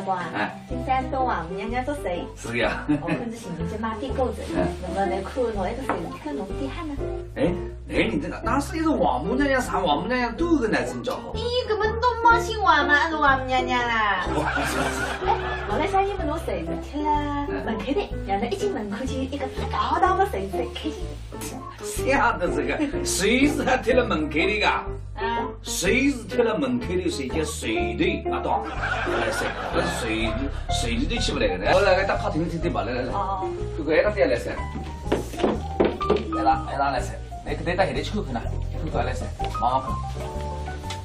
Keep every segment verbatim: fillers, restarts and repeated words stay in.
哇，哎。今朝到王母娘娘做寿。是呀。我看这寻人家买点果子，嗯。那么来看侬那个寿司，看侬点啥呢？哎，哎，你这个，那是一个王母娘娘，啥王母娘娘都有个男生叫好。咦，搿么侬妈姓王嘛，还是王母娘娘啦？哎，我来想，因为侬寿司吃了，嗯。门口的，让他一进门口就一个大大的寿司，开心。 想的这个，寿司还贴了门口的嘎？啊。寿司贴了门口的，谁叫谁的？啊，对，来噻，不是谁，谁的都起不来的。我来给大家听听听吧，来来来。哦。哥哥，哎，大家来噻。来啦，哎，大家来噻。来，给大家一起去看看呐，看看来噻，忙忙看。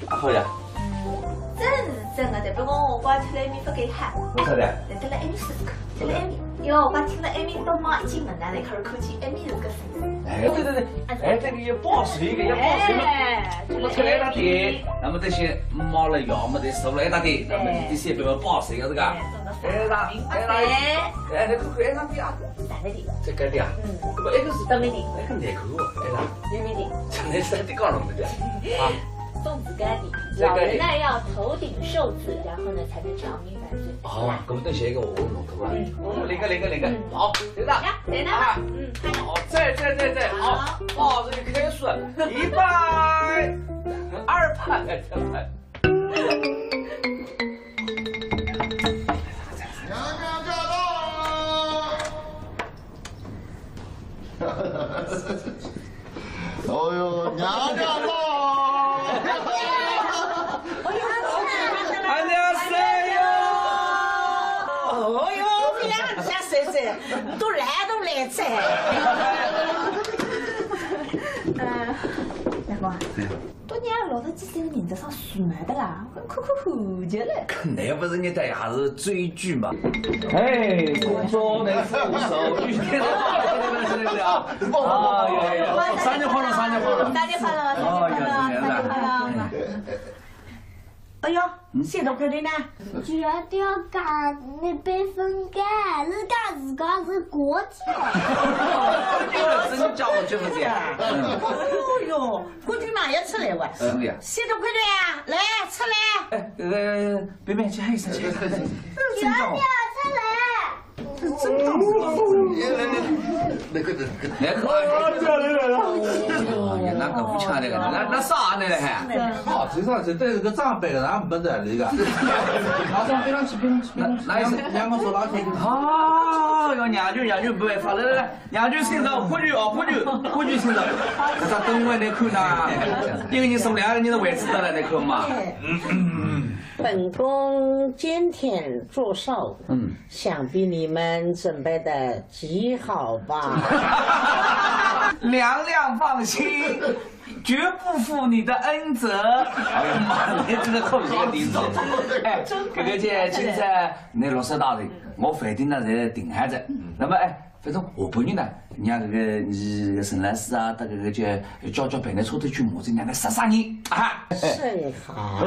啊，好呀。嗯，真是真的，但不过我光吃了一面不给看。为啥的？那得了一面试试看。 这个艾米，哟，我听了艾米都买一斤么拿来，可是可见艾米是个神。哎，对对对，哎，这个也保水，一个也保水嘛。哎，我吃了一大点，那么这些猫了咬么的，受了一大点，那么你这些被我保水了这个。哎，那，哎，那，哎，那个，哎，那个啊，啥个的？这个的啊，嗯，不，那个是，倒霉的。那个哪个啊？哎，那，倒霉的。这那是在搞什么的？啊，粽子干的，这个的。老人呢要头顶寿字，然后呢才能长命百岁。 哦，搿么等歇一个我弄脱啊。嗯，那个那个那个，嗯。好，对的。呀，对的。啊，嗯，好。好，再再再再，好，好。不好意思，你开始，一百，二百，三百。娘娘驾到！ 哦哟，娘娘到！안녕하세요。哦哟，你两家三三，都来都来哉。呃，大哥啊， 多年老头子三个人在上树买的啦，我看看好极了。那不是你这也是追剧嘛？哎，工作的扶手，对不对啊？哎呀呀，生日快乐，生日快乐！生日快乐，生日快乐，哦，生日快乐！哎呦，谢头块的呢？绝对要讲那杯分开，人家自家是个体。真叫我这么讲。嗯。哎呦， 估计马上出来哇。是的呀。谢头块的呀，来，出来。哎，呃，别别，去喊一声，去喊一声。真叫。出来。真叫。来，来，来，来，来。哎呀，那个不抢那个，那，那啥呢，还？哦，这上是对这个长辈的，咱没得那个。马上别上去，别上去，别上去。那，那是两个手拉开。哦，要娘舅，娘舅不会发，来，来，来。 娘舅请早，喝酒哦，喝酒，喝酒请早。搿只灯光来看呐，一个人送两个人的位置得了，来看嘛。本宫今天祝寿，嗯。想必你们准备的极好吧？娘娘放心，绝不负你的恩泽。哎呀妈，你这个口气有点重。哎，搿个姐，今朝你六十大寿，我饭店呢侪订好哉。那么哎， 反正下半日呢，让搿个伲个沈老师啊，搭搿个叫叫叫陪㑚车头去骂仔，让㑚杀杀人啊！甚好。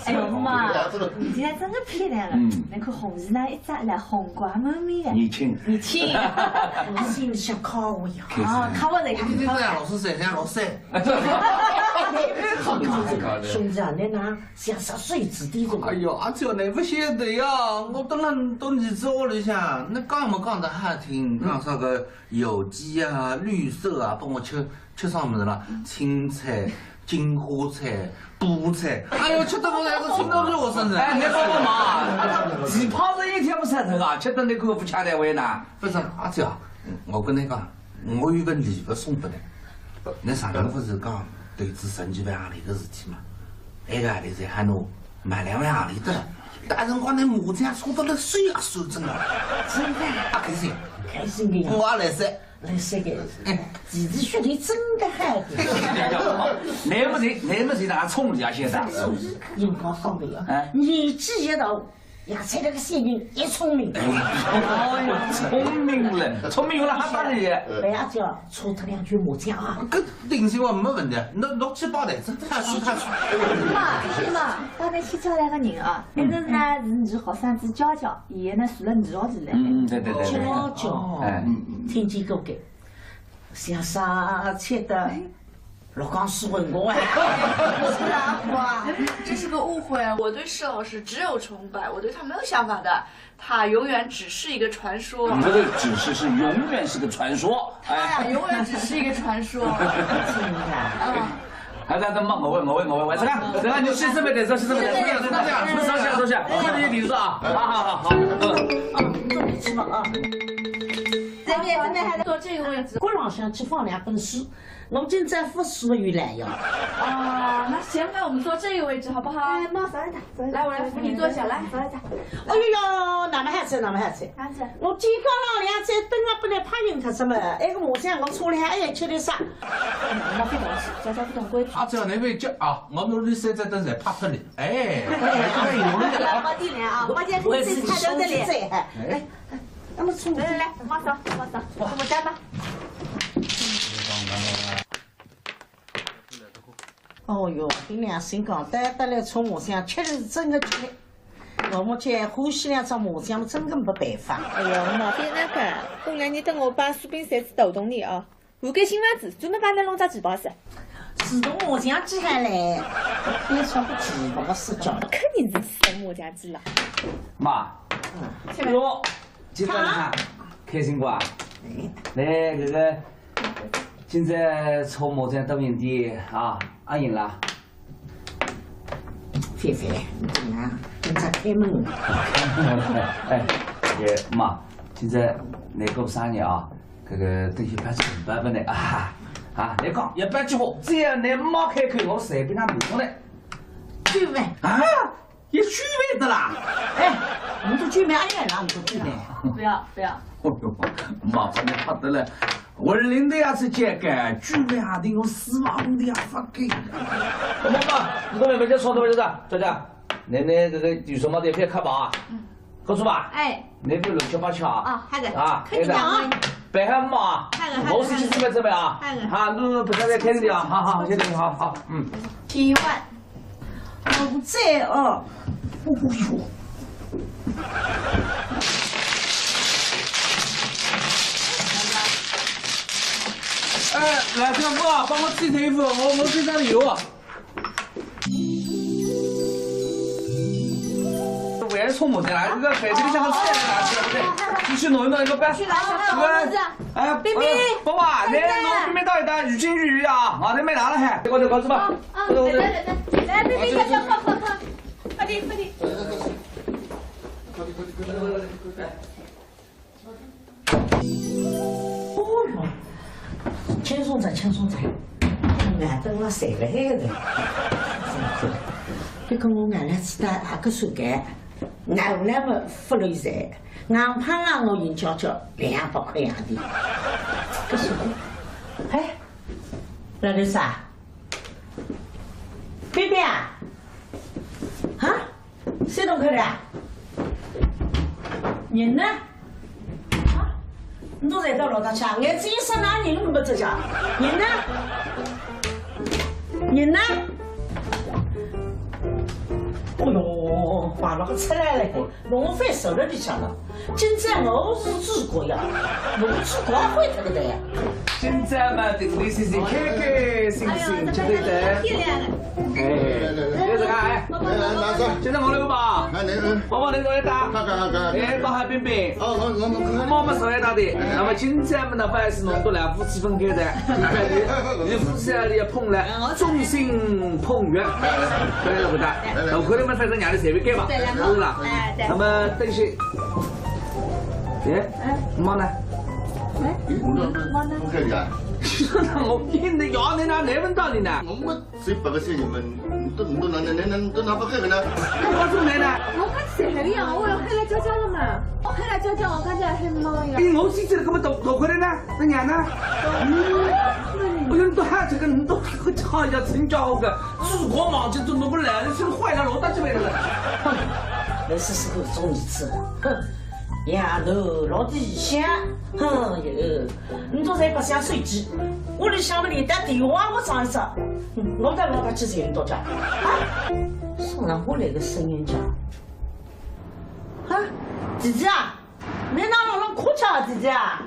哎呦妈，你今天真的漂亮了。嗯。那个红衣呢，一扎来红光满面的。年轻。年轻。心里想靠我呀。啊，靠我的呀。你这样老是这样老是。 兄弟啊，侬哪像十岁子弟这个？哎哟，阿娇，侬勿晓得呀，我蹲辣到儿子屋里向，侬讲么讲得好听，讲啥个有机啊、绿色啊，帮我吃吃啥物事啦？青菜、金花菜、菠菜，哎哟，吃得我来个青岛肉身子。哎，侬说什么？奇葩人一天不三顿啊，吃得那个不吃的为难。不是，阿娇，我跟侬讲，我有个礼物送拨侬。 侬上趟勿是讲投资十几万洋钿个事体嘛？埃个洋钿侪喊侬买两万洋钿得了，搿辰光拿麻将输得了手也酸疼啊！真的？啊，开心。开心的呀。我也来噻。来噻个，哎，弟弟兄弟真的好的。侬勿是，侬勿是哪充力啊？现在。辰光方面啊，哎。年纪一大， 呀，才那个小人也聪明。哎，聪明了，聪明有了哈大的。哎呀，叫抽他两局麻将啊。搿定心丸没问题，侬侬去报台子，他去他去。妈，妈，刚才去叫来个人啊，一个呢是你学生子娇娇，伊呢住了你学堂里。嗯，对对对对。娇娇，哎，听见过个。 像啥吃的？老讲是问我哎。是啊，哇，这是个误会。我对施老师只有崇拜，我对他没有想法的。他永远只是一个传说。你这个只是是永远是个传说，哎。他呀，永远只是一个传说。真的。嗯。哎，等等，我问，我问，我问，我这个，这个你去这边等，这去这边等，这样，这样，这样，坐下，坐下，这里你坐啊，好好好好，嗯。啊，坐你去吧啊。这边，这边还得坐这个位置。搿浪向去放两本书。 我今朝勿舒服又来呀。啊，那行，那我们坐这个位置好不好？哎，妈，坐一下，坐一下。来，我来扶你坐下，来。坐一下。哎呦，那么好吃，那么好吃。好吃。我今朝浪两次等了不能拍人家什么，哎，我想我出来还要吃点啥？妈，别动气，家家不懂规矩。啊，只要侬勿叫啊，我们屋里三只灯侪拍脱了。哎，哎，哎，我们点啊，我们点是菜都得了。哎，那么出来，来来来，妈嫂，妈嫂，我们干吧。 哦哟，凭良心讲，带得来搓麻将，吃是真个吃。我们吃欢喜两只麻将，真个没办法。哎哟，毛病哪个？过两日等我帮苏炳才子打动你啊，我给新房子专门帮侬弄只旗袍噻。自动麻将机还来，别说个旗袍是叫。肯定是自动麻将机了。妈，嗯。哟，今朝哈，开心不啊？哎。来，这个 今朝搓麻将多赢点啊，阿赢啦？菲菲，你怎么样？今朝开门。哎，这个妈，今朝侬过生日啊，这个等歇包红包拨侬啊，啊，侬讲要包几化，只要侬妈开口，我随便哪能弄的。对不对？啊？ 一句没得啦。哎，我们都举办，哎呀，哪里都举办。不要，不要。哦哟，妈，把你吓得了。我领导也是这个，举办还得有四万五的呀，发给。妈妈，你都没没接触，都没接触，这个，奶奶这个有什么的别看吧啊。嗯。告诉吧。哎。 侬勿要乱七八糟啊。啊，好的。啊，肯定的啊。好的。别喊妈。好的，好的，我是去准备准备啊。好的。啊，侬勿要再开心啊，好好，谢谢你，好好，嗯。千万。我不在哦。哦哟。哎，来，小哥，帮我沏沏衣服，我我身上有。 我也是搓麻将啦，这个杯子里向个菜来拿去，对不对？你去弄一弄一个杯。去拿去拿。哎，冰冰。哎，宝宝，来，弄冰冰倒一倒，雨巾雨衣啊，啊，那没拿了还，快点，快去吧。啊，啊，快点，快点。来，来，来，冰冰，快快快快快，快点快点。快点快点快点快点快点。 哦哟，轻松着，轻松着，眼灯了晒了海的。别跟我眼来子的阿个手感，眼来么发了一晒，眼泡啊我眼角角两百块洋钿。可是，哎，那个啥，冰冰啊，啊？ 山东客的啊？人呢？啊？侬侪到老大去啊？眼睛一眨，哪能人没得家？人呢？人呢？哦哟，快乐个出来了，弄翻手了里向了。 今朝我是主角呀，我主角坏脱个的呀。今朝嘛，这个开开心心，哎呀，这个漂亮了。哎，来来来，来来来，今朝我来个吧？来来来，宝宝来我来打。看看看看。哎，帮海冰冰。哦，我我我。妈妈手来打的。那么今朝嘛，那不好意思，弄到两夫妻分开的，你夫妻啊也碰了，众星捧月，对不对？我看你们反正娘的随便干嘛，是不是啦？那么等歇。 哎，妈呢？哎，妈呢？不可以啊。你说那我给你的药，你哪能闻到你呢？我们谁不个谁你们，你都你都拿拿拿拿都拿不开个呢？那我怎么来呢？我刚才黑了呀，我要黑了焦焦了嘛。我黑了焦焦，我刚才黑猫呀。哎，我自己这个么都都回来呢，那娘呢？嗯，哎呦，你都还这个，你都好要成家好个，祖国忙就都弄不来，你是坏了，老大这边了。哼，那是是个中意吃，哼。 呀，侬老底香，哼哟，侬都在白相手机，屋里向么连打电话我装一只，我到老家去寻侬到家。啊，送上我来个声音家。啊，姐姐啊，侬哪能老哭腔啊，姐姐啊？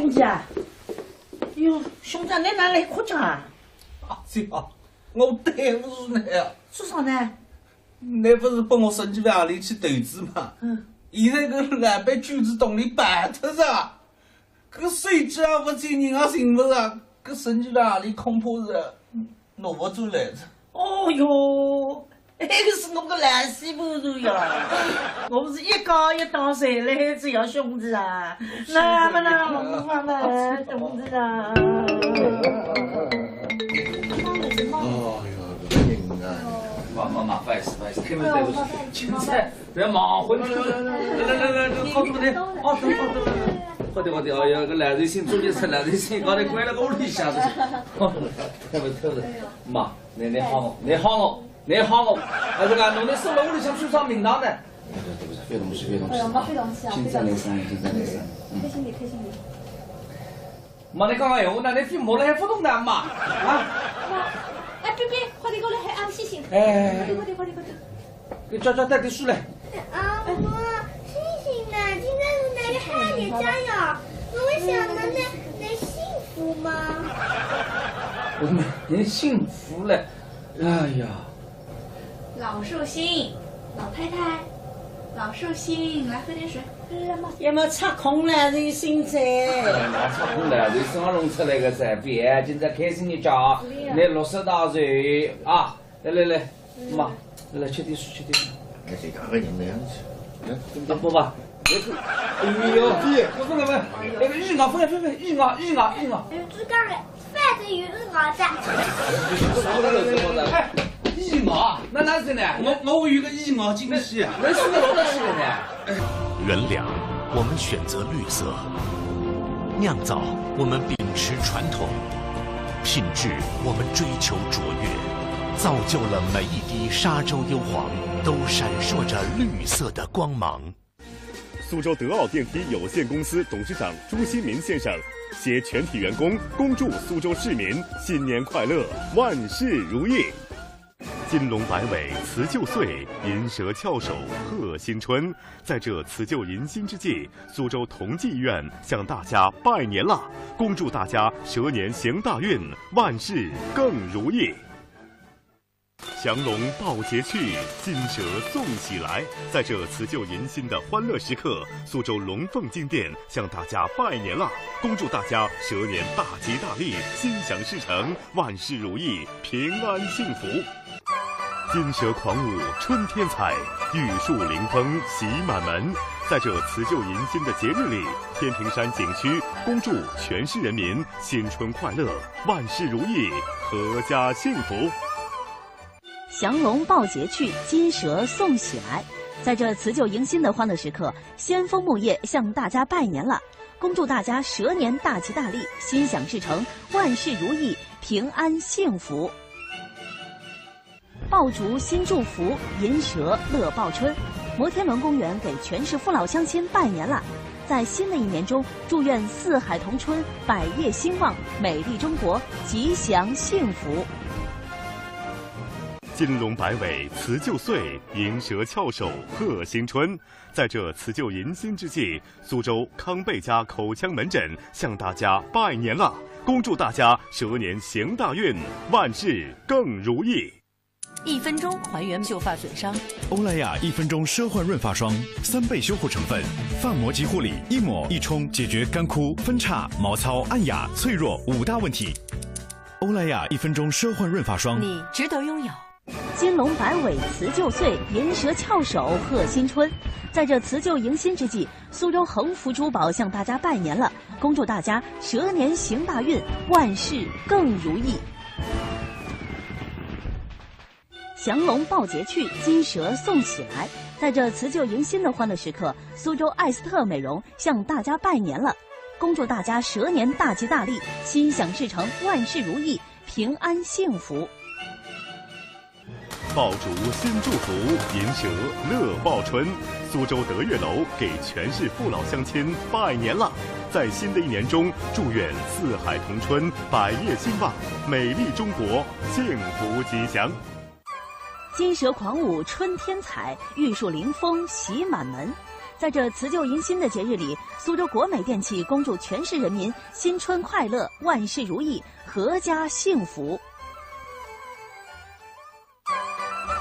兄弟啊，哟，兄弟啊，侬哪能来哭着啊？阿姐啊，我对勿住侬啊。做啥呢？侬勿是拨我十几万洋钿去投资嘛？嗯。现在搿老板卷子洞里办脱哉，搿手机也勿见，人也寻勿着，搿十几万洋钿恐怕是拿勿转来哉。哦哟， 埃个是我个烂死部队呀！我是一家一档侪来仔呀，兄弟啊！那么那我们兄弟啊！哦哟，搿个人啊！妈妈妈，不好意思，不好意思，对不起，对不起，现在不要忙活了，来来来来，好多的，哦，等好多了，好的好的，哎呀，搿烂寿星终于是烂寿星，刚才关了个屋里向的，好的，对不起对不起，妈，你你好我，你好我。 侬好哦，哎，搿个侬拿收了屋里向算啥名堂呢？对不起，对不起，别动气，别动气。哎呀，妈，别动气啊，今朝来生，今朝来生。嗯。开心点，开心点。妈，侬讲闲话呢，侬非摸了还勿懂呢，妈。啊？妈，哎，别别，快点过来，还俺们谢谢。哎。快点，快点，快点，快点。给抓抓带点水来。啊，妈，醒醒啊，今天是哪个海里家呀？我想问你，你幸福吗？我们很幸福嘞。 哎呀，老寿星，老太太，老寿星，来喝点水。要么插空了，这个心哉。哎，拿插空了，就生弄出来个噻，别，今朝开心一家，来六十大寿啊！来来来，妈，来来吃点水，吃点水。哎，这个人那样子，来，啊，不吧，哎呦，不不不，那个姨妈，分分分，姨妈姨妈姨妈。哎，这个 反正有人熬着。啥个人怎么的？哎，姨妈，那那是呢？我我有个姨妈惊喜啊！那是个老大喜的呢。原粮，我们选择绿色；酿造，我们秉持传统；品质，我们追求卓越，造就了每一滴沙洲优黄，都闪烁着绿色的光芒。 苏州德奥电梯有限公司董事长朱新民先生携全体员工恭祝苏州市民新年快乐，万事如意。金龙摆尾辞旧岁，银蛇翘首贺新春。在这辞旧迎新之际，苏州同济医院向大家拜年啦！恭祝大家蛇年行大运，万事更如意。 祥龙报捷去，金蛇送喜来。在这辞旧迎新的欢乐时刻，苏州龙凤金店向大家拜年啦！恭祝大家蛇年大吉大利，心想事成，万事如意，平安幸福。金蛇狂舞春天彩，玉树临风喜满门。在这辞旧迎新的节日里，天平山景区恭祝全市人民新春快乐，万事如意，阖家幸福。 祥龙报捷去，金蛇送喜来。在这辞旧迎新的欢乐时刻，先锋木业向大家拜年了，恭祝大家蛇年大吉大利，心想事成，万事如意，平安幸福。爆竹新祝福，银蛇乐报春。摩天轮公园给全市父老乡亲拜年了，在新的一年中，祝愿四海同春，百业兴旺，美丽中国吉祥幸福。 金龙摆尾辞旧岁，银蛇翘首贺新春。在这辞旧迎新之际，苏州康贝佳口腔门诊向大家拜年了，恭祝大家蛇年行大运，万事更如意。一分钟还原秀发损伤。欧莱雅一分钟奢换润发霜，三倍修护成分，发膜及护理，一抹一冲解决干枯、分叉、毛糙、暗哑、脆弱五大问题。 欧莱雅一分钟奢换润发霜。你值得拥有。金龙摆尾辞旧岁，银蛇翘首贺新春。在这辞旧迎新之际，苏州恒福珠宝向大家拜年了，恭祝大家蛇年行大运，万事更如意。 祥龙报捷去，金蛇送喜来。在这辞旧迎新的欢乐时刻，苏州艾斯特美容向大家拜年了，恭祝大家蛇年大吉大利，心想事成，万事如意，平安幸福。爆竹新祝福，银蛇乐报春。苏州德悦楼给全市父老乡亲拜年了，在新的一年中，祝愿四海同春，百业兴旺，美丽中国幸福吉祥。 金蛇狂舞春天彩，玉树临风喜满门。在这辞旧迎新的节日里，苏州国美电器恭祝全市人民新春快乐，万事如意，阖家幸福。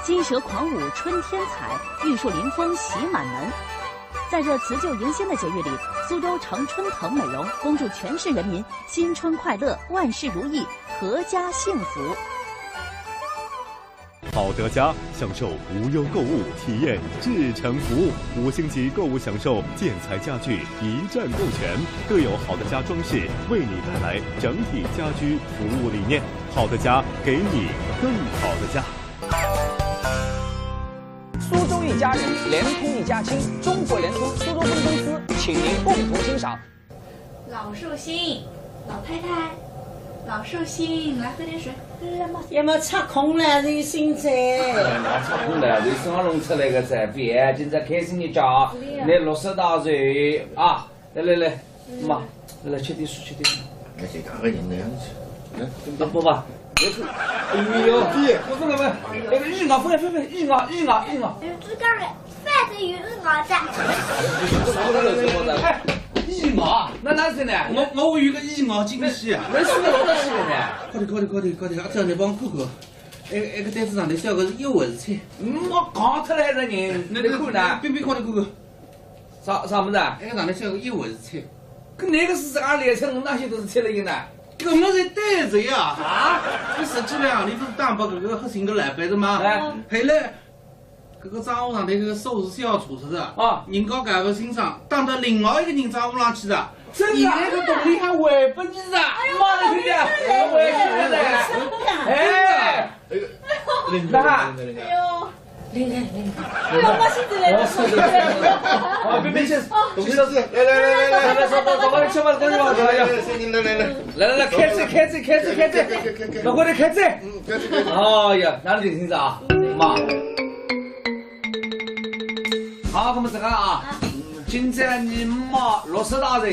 金蛇狂舞春天彩，玉树临风喜满门。在这辞旧迎新的节日里，苏州常春藤美容恭祝全市人民新春快乐，万事如意，阖家幸福。 好德家，享受无忧购物，体验至诚服务。五星级购物享受，建材家具一站购全，更有好德家装饰为你带来整体家居服务理念。好德家，给你更好的家。苏州一家人，联通一家亲，中国联通苏州分公司，请您共同欣赏。 老寿星，老太太，老寿星，来喝点水，来来来，妈。要么插空了，是有心哉。哎，拿插空了，就生弄出来个噻，别，今朝开心一觉，那六十大寿啊，来来来，妈，来来吃点水，吃点水。那就讲个人的样子，来，啊，不吧，别哭，哎呦，我说了没？哎，一咬，分分分，一咬，一咬，一咬。有猪肝的，饭都有一咬的。哎，一咬，那那是呢？我我有个一咬惊喜啊！那是个老东西呢。快点快点快点快点，阿姐，你帮我看看，哎哎，个单子上头写个是一回事体。嗯，我讲出来了人，你看呢？冰冰，快点看看。 啥啥物事啊？哎，上头写个一回事体。搿哪个是啥来着？我哪晓得是吃了一呢？搿么是对着呀。啊？搿实际上，你勿是打包搿个黑心个老板的吗？哎。后来，搿个账户上头搿个数字是要错脱的。啊。人家搞勿清爽，打到另外一个人账户浪去的。真的啊？现在搿铜钿还还拨你的。妈的，兄弟，我也是的。哎。哎呦，灵感，灵感，灵感。哎呦，灵感，灵感。哎呦，我现在来了。啊，别别，谢谢，谢谢。来来来来来来，来来，走走走，快点吃饭，快点吃饭，快点。来来来，开嘴，开嘴，开嘴，开嘴，快快点开嘴。嗯，开嘴开嘴。哎呀，哪里听着啊？妈。好，那么这个啊，今朝你妈六十大寿，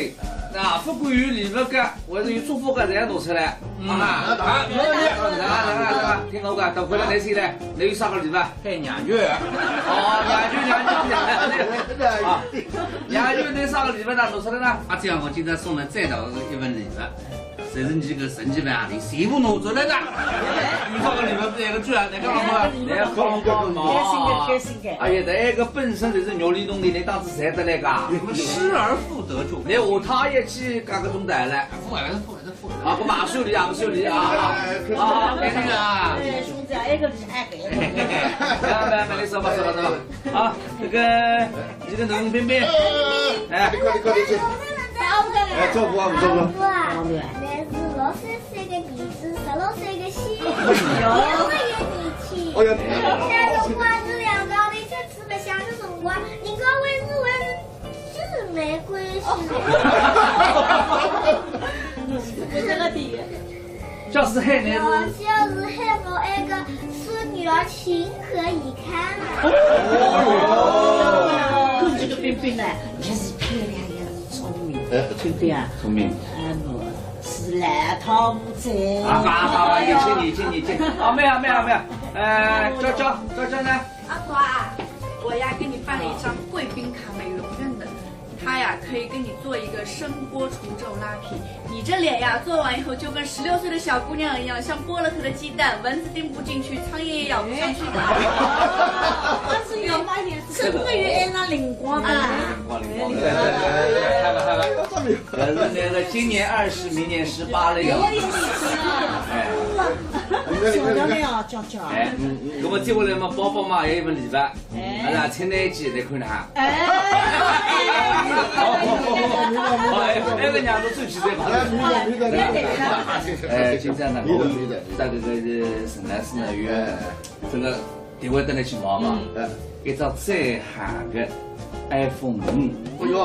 那不管有礼物个，还是有祝福个，侪要拿出来。 嗯，啊，来来来来来，听我讲，等回来来谁来？你有啥个礼物？配娘舅。哦，娘舅娘舅娘舅啊，娘舅你啥个礼物呢？拿出来呢？阿姐，我今朝送了最大的一份礼物，就是你个神奇饭店全部拿出来的。有啥个礼物不是一个最啊？来干嘛？来帮帮忙。开心的，开心的。哎呀，这个本身就是肉里弄的，你当时才得来个。失而复得就。你下趟也去干个中台了。富还是富还是富。 啊，不马修理啊，不修理啊，啊，给那个啊，哎，兄弟，哎个厉害个。来来来，你说吧，说吧，说吧，啊，这个这个冷冰冰，哎，快点快点去，哎，照顾啊，照顾。我啊，那是六十岁的儿子，十六岁的媳妇，两个月年轻。哎呀，现在辰光是两道头吃吃白相的辰光，人家为是为是。 是没关系。我这个底。叫是海呢我就是海我那个孙女儿情何以堪啊。看这个冰冰呢，也是漂亮，也是聪明，哎，对不对啊？聪明。哎，不是烂桃木子。啊，好好好，一起你，一起你，一起。啊，没有没有没有，呃，娇娇娇娇呢？阿婆啊，我呀给你办了一张贵宾卡，美容院的。 它呀可以给你做一个声波除皱拉皮，你这脸呀做完以后就跟十六岁的小姑娘一样，像剥了壳的鸡蛋，蚊子叮不进去，苍蝇也咬不上去的。但是有发现，真的有爱上灵光的。灵光灵光，对对对对对，看了看了，人家那个今年二十，明年十八了呀。我也是啊。哎，漂亮啊，娇娇。哎，那么接下来嘛，包包嘛也有份礼物。 阿拉请侬一记来看哈。哎，哎，哎，哎，个娘子出去再讲。哎，今朝呢，我带搿个陈老师呢，有这个电话等来去忙嘛，一只最好个iPhone五。哎呦，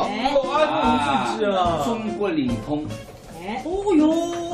啊，中国联通。 哎，哦哟，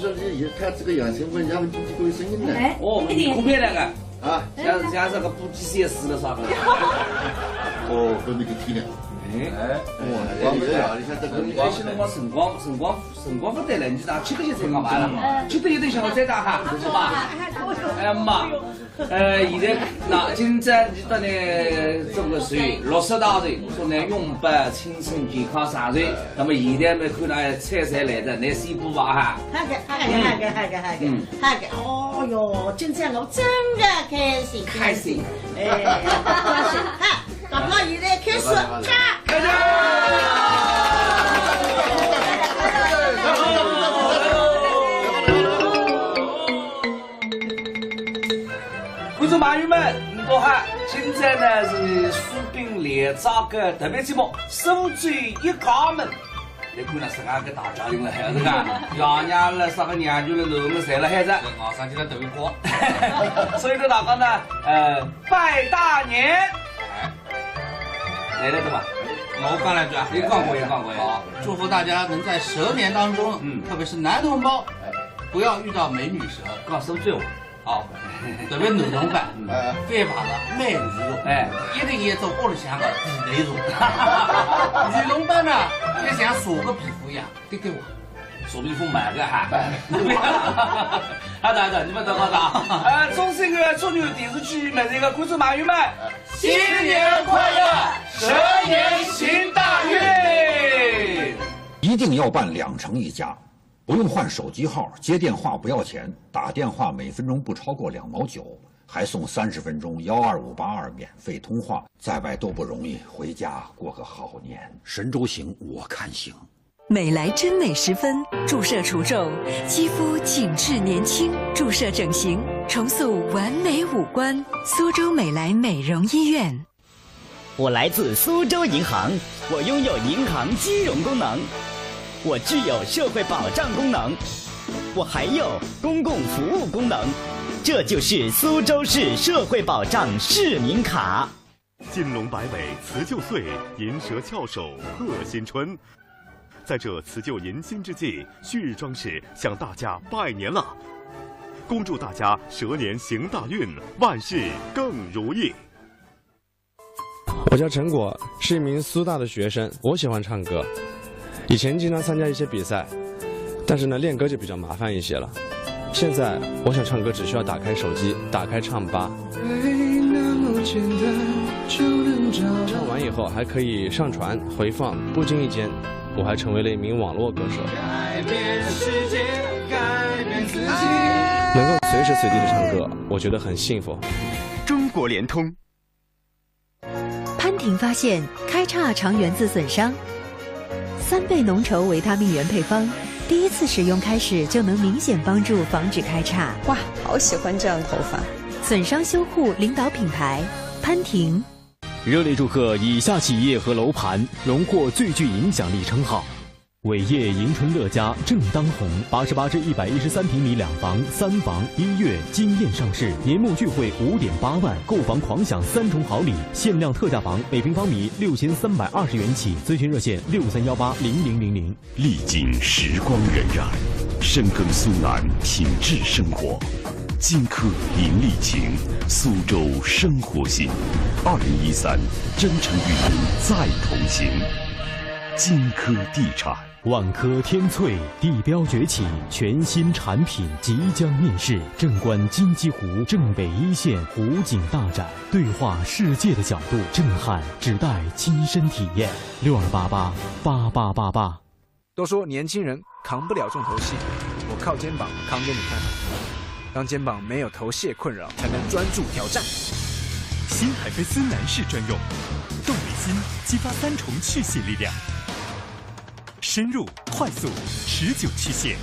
说你也看这个杨先生，人家们经济过有声音呢。哎，哦，你空白那个。 啊，像，像这个不计前嫌的啥个。哦，分那个体谅。哎，哎，光不得了，你看这个。哎，现在我辰光，辰光，辰光不得了，你知道，吃个一顿干嘛了？吃个一顿想我再打哈，是吧？哎呀妈，呃，现在那今朝你到呢，这个谁，六十大寿，说呢，永葆青春健康长寿。那么现在我们看到菜色来的，那是一步吧哈。好个，好个，好个，好个，好个。嗯。 好个，哦哟，今朝我真个开心，开心。哎，高兴，哈，宝宝现在开始吃。观众朋友们，你们好，今朝呢是苏炳联这个特别节目，苏州一家门。 你看了自家个大家庭了，还是讲爷娘了，啥个娘舅了，囡儿们侪了海子。我上去了头一个。所以说大家呢，呃，拜大年。哎，来了对吧？我讲两句啊。你讲过，你讲过。好，祝福大家能在蛇年当中，嗯，特别是男同胞，哎，不要遇到美女蛇。讲苏州话。 好，特别男同胞，嗯，反白了美女座，哎，一定要做屋里向个地头蛇。女同胞呢，要像蛇个皮肤一样，对对哇。蛇皮肤蛮个哈。好的，好的，你们都好的啊。呃，中视一个中原电视剧每一个观众朋友们，新年快乐，蛇年行大运。一定要办两城一家。 不用换手机号，接电话不要钱，打电话每分钟不超过两毛九，还送三十分钟幺二五八二免费通话。在外都不容易，回家过个好年。神州行，我看行。美莱臻美十分，注射除皱，肌肤紧致年轻，注射整形，重塑完美五官。苏州美莱美容医院。 我来自苏州银行，我拥有银行金融功能，我具有社会保障功能，我还有公共服务功能，这就是苏州市社会保障市民卡。金龙摆尾辞旧岁，银蛇翘首贺新春。在这辞旧迎新之际，旭日装饰向大家拜年了，恭祝大家蛇年行大运，万事更如意。 我叫陈果，是一名苏大的学生。我喜欢唱歌，以前经常参加一些比赛，但是呢，练歌就比较麻烦一些了。现在我想唱歌，只需要打开手机，打开唱吧。唱完以后还可以上传回放，不经意间，我还成为了一名网络歌手。能够随时随地的唱歌，我觉得很幸福。中国联通。 潘婷发现开叉常源自损伤，三倍浓稠维他命原配方，第一次使用开始就能明显帮助防止开叉。哇，好喜欢这样的头发！损伤修护领导品牌潘婷。热烈祝贺以下企业和楼盘荣获最具影响力称号：伟业迎春乐家正当红，八十八至一百一十三平米两房、三房，一月惊艳上市，年末钜惠五点八万，购房狂享三重好礼，限量特价房每平方米六千三百二十元起，咨询热线六三幺八零零零零。历经时光荏苒，深耕苏南品质生活，金科引丽情，苏州生活心。二零一三，真诚与您再同行。金科地产。 万科天翠地标崛起，全新产品即将面世。镇观金鸡湖，镇北一线湖景大展，对话世界的角度，震撼只带亲身体验。六二八八八八八八。都说年轻人扛不了重头戏，我靠肩膀扛给你看。当肩膀没有头屑困扰，才能专注挑战。新海飞丝男士专用，动力新，激发三重去屑力量。 深入、快速、持久去屑。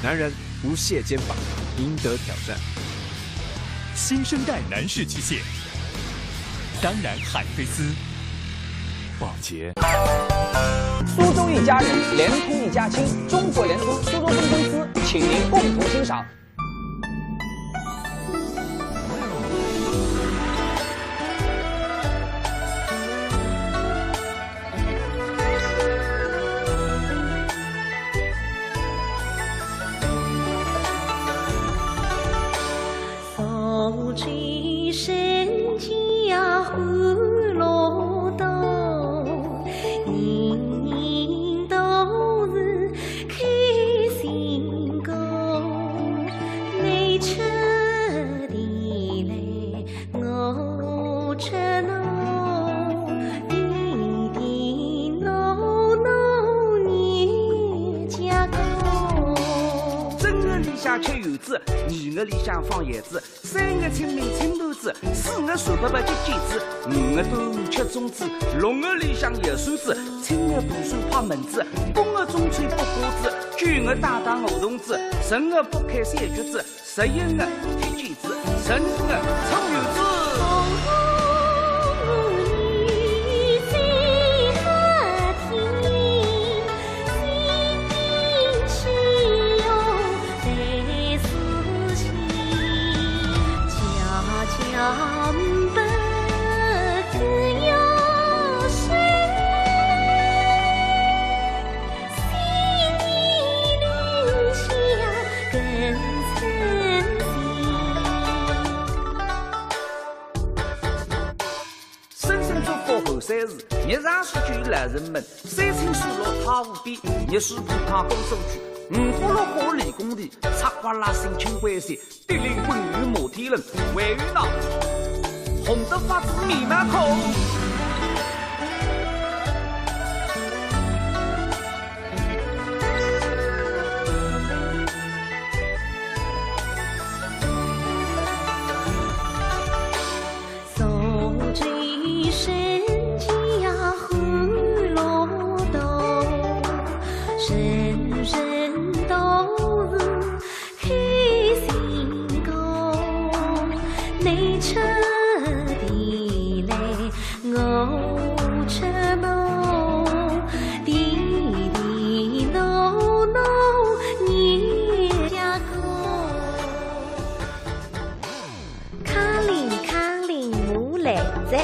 男人无屑肩膀，赢得挑战。新生代男士去屑，当然海飞丝。保洁。苏州一家人，联通一家亲，中国联通苏州分公司，请您共同欣赏。 苏州人家欢乐多，人人都是开心果。你吃的来，我吃喏，弟弟喏喏，你家果。正月里向吃圆子，二月里向放炮子， 三月清明清团子，四月三八八接剪子，五月端午吃粽子，六月里向摇扇子，七月大蒜拍蚊子，八月中秋剥瓜子，九月打打梧桐子，十月剥开小橘子，十一月踢毽子，十二月搓圆子。 深深祝福后山市，日常诉求老人们，山清水绿太湖边，热水铺开高速区，五花六花理工地，赤瓜辣新青关西，地灵滚雨摩天轮，还有那红得发紫面蛮孔。 苏州人家欢乐多，人人都是开心果。你吃的来，我吃喏，弟弟喏喏，你家果。 康林康林我来哉，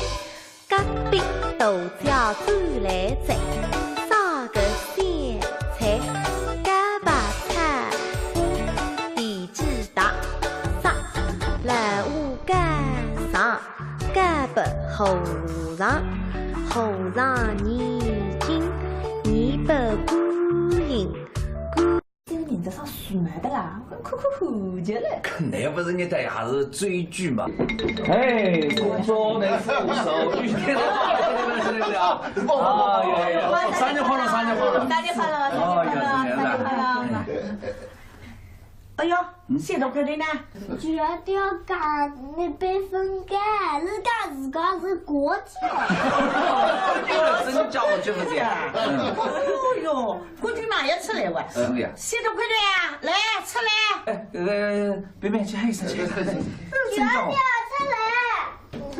隔壁大姐转来哉，啥个香菜，茭白菜，地鸡蛋，啥，老虎干啥，茭白和尚，和尚念经，念白观音，观 搿个人家啥素描的啦，我看看看就来。搿还勿是热得还是追剧嘛？哎，苏州的扶手，雨天的，对不对啊？啊，有有有，生日快乐，生日快乐！生日快乐，生日快乐，生日快乐！哎哟，三十块的呢？就要掉价，你被分开，人家自家是国际。真叫我就是这样。嗯。哎哟哟， 估计马上出来哇。是的呀。三十块的呀，来，出来。哎，呃，别别，去喊一声，去喊一声。真叫我。不要出来。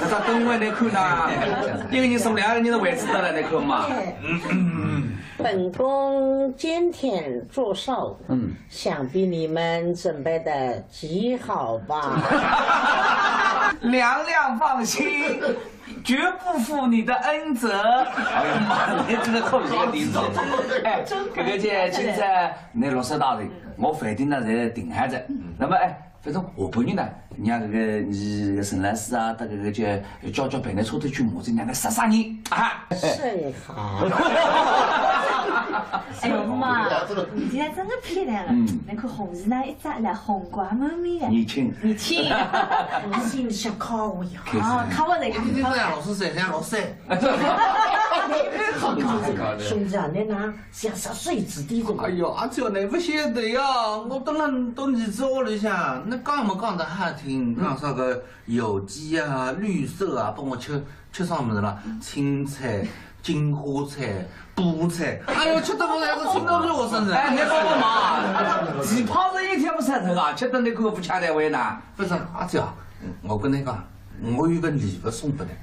搿只灯会来看呐，一个人送两个人的位置得了，你看嘛。本宫今天做寿，嗯，想必你们准备的极好吧？娘娘放心，绝不负你的恩泽。哎呀妈，你这个口音，你这，哎，搿个叫青菜，那绿色大的，我饭店呢侪定好着。那么哎， 反正下半日呢，让搿个伲个沈老师啊，搭搿个叫叫叫陪㑚车头去骂仔，让㑚杀杀人啊！甚好。哎呦妈，你今天真的漂亮了。嗯。侬看红衣裳一着，来红光满面呀。年轻。年轻。我心里想看我呀。啊，看我这个。你这样老是这样老是。 兄弟啊，侬哪像只水子的个？哎哟，阿姐，侬勿晓得呀，我蹲辣到儿子屋里向，侬讲么讲得好听，讲啥个有机啊、绿色啊，帮我吃吃啥物事啦？青菜、金花菜、菠菜，哎哟，吃得我侪是青岛肉身子。哎，侬帮帮忙啊，奇葩是一天勿散脱啊，吃得侬搿副吃得完呐？勿是，阿姐啊，我跟侬讲， 我有个礼物送拨侬。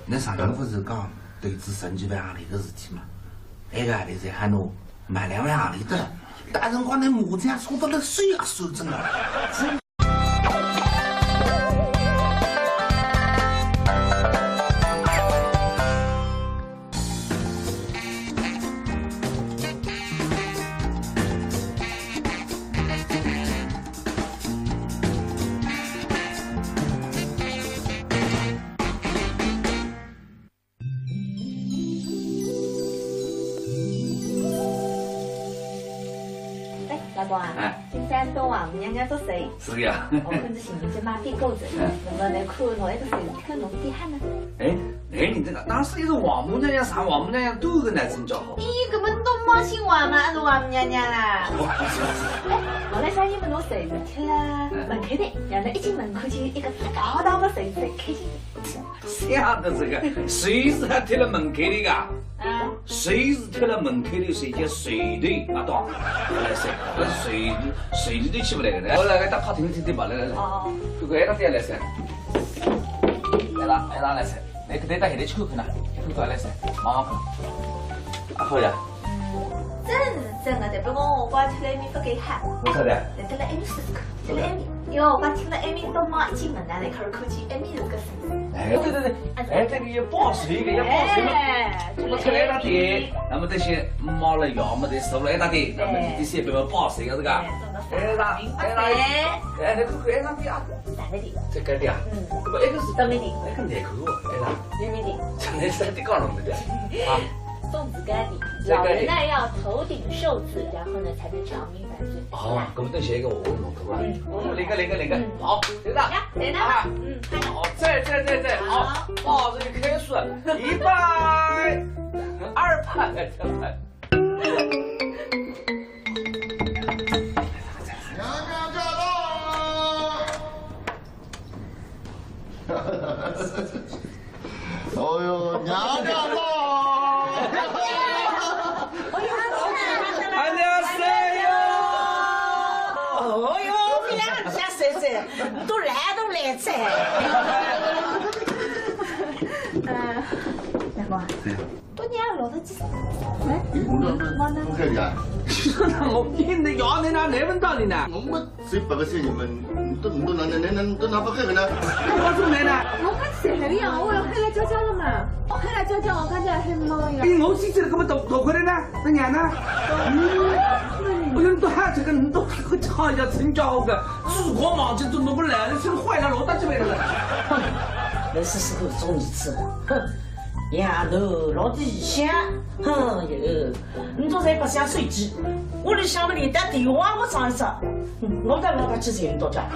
侬上趟勿是讲投资十几万洋钿个事体嘛？埃个钿侪喊侬买两万洋钿得了，到辰光侬麻将输得了手也酸，真的。 哎，老公啊，哎。今朝到王母娘娘做寿，是呀。我看这情景就蛮变过的，嗯。那么来看侬埃个寿，看侬变化呢？哎，哎，侬这个，当时一是王母娘娘上王母娘娘都有个男生叫好。咦，搿么侬都没姓王嘛，还是王母娘娘啦？哎，我来想，因为侬寿是贴了门口的，让侬一进门看见一个大大的寿字，开心。 想得这个，寿字还贴了门口里个？啊。寿字贴了门口里，谁叫谁的？啊，对，来噻，那谁的，谁的都起不来个。我来，来，到客厅听听吧，来，来，来。哦。这个，哎，那这样来噻。来啦，来啦，来噻。来，搿搭到后头去看看呐，看看来噻，望望看。啊，好呀。嗯，真是真的，但不过我光贴了一面不给看。为啥的？来，贴了一面试试看。 这个艾米，哟，我听了艾米都没进门了，那可是看见艾米是个神。哎，对对对，哎，这个要报谁，一个要报谁嘛。哎，我出来了的，那么这些猫了羊么的，收了一大堆，那么你这些别人报谁呀，这个？哎，那，哎，那，哎，那个，哎，那个啊，三个的。这个的啊？嗯。不，哎，那是三个的。哎，个哪个哦？哎，那。艾米的。真的是在地搞弄的啊？送子盖的，老人呢要头顶寿字，然后呢才能长命百岁。 哦，搿么等歇一个我弄脱了。嗯。来个，来个，来个。嗯。好，来了。呀，来了。啊。嗯，快点。好，再，再，再，再，好，好。报这个开始，一百，二百，三百。娘娘驾到！ 哦哟，娘娘到！안녕하세요。哦哟，娘娘谢谢，侬来都来哉。呃，大哥啊， 多年了，老头子。哎，我那，我那，我跟你讲，我跟你讲，那那那问道理呢？我们谁不个谁，你们都都那那那那都拿不开个呢？我怎么来呢？我刚起来的呀，我要回来教教了嘛。我回来教教，我刚才还没有呀。哎，我自己这个么都都回来呢，那年呢？嗯，我用多少这个都好要成家个，祖国忙着都弄不来了，真坏了，老大这边了。那是时候中一次了，哼。 呀，侬老底想，哼哟，侬都在白相手机，屋里向么连打电话我上一只，嗯，我到老家去寻侬到家。啊，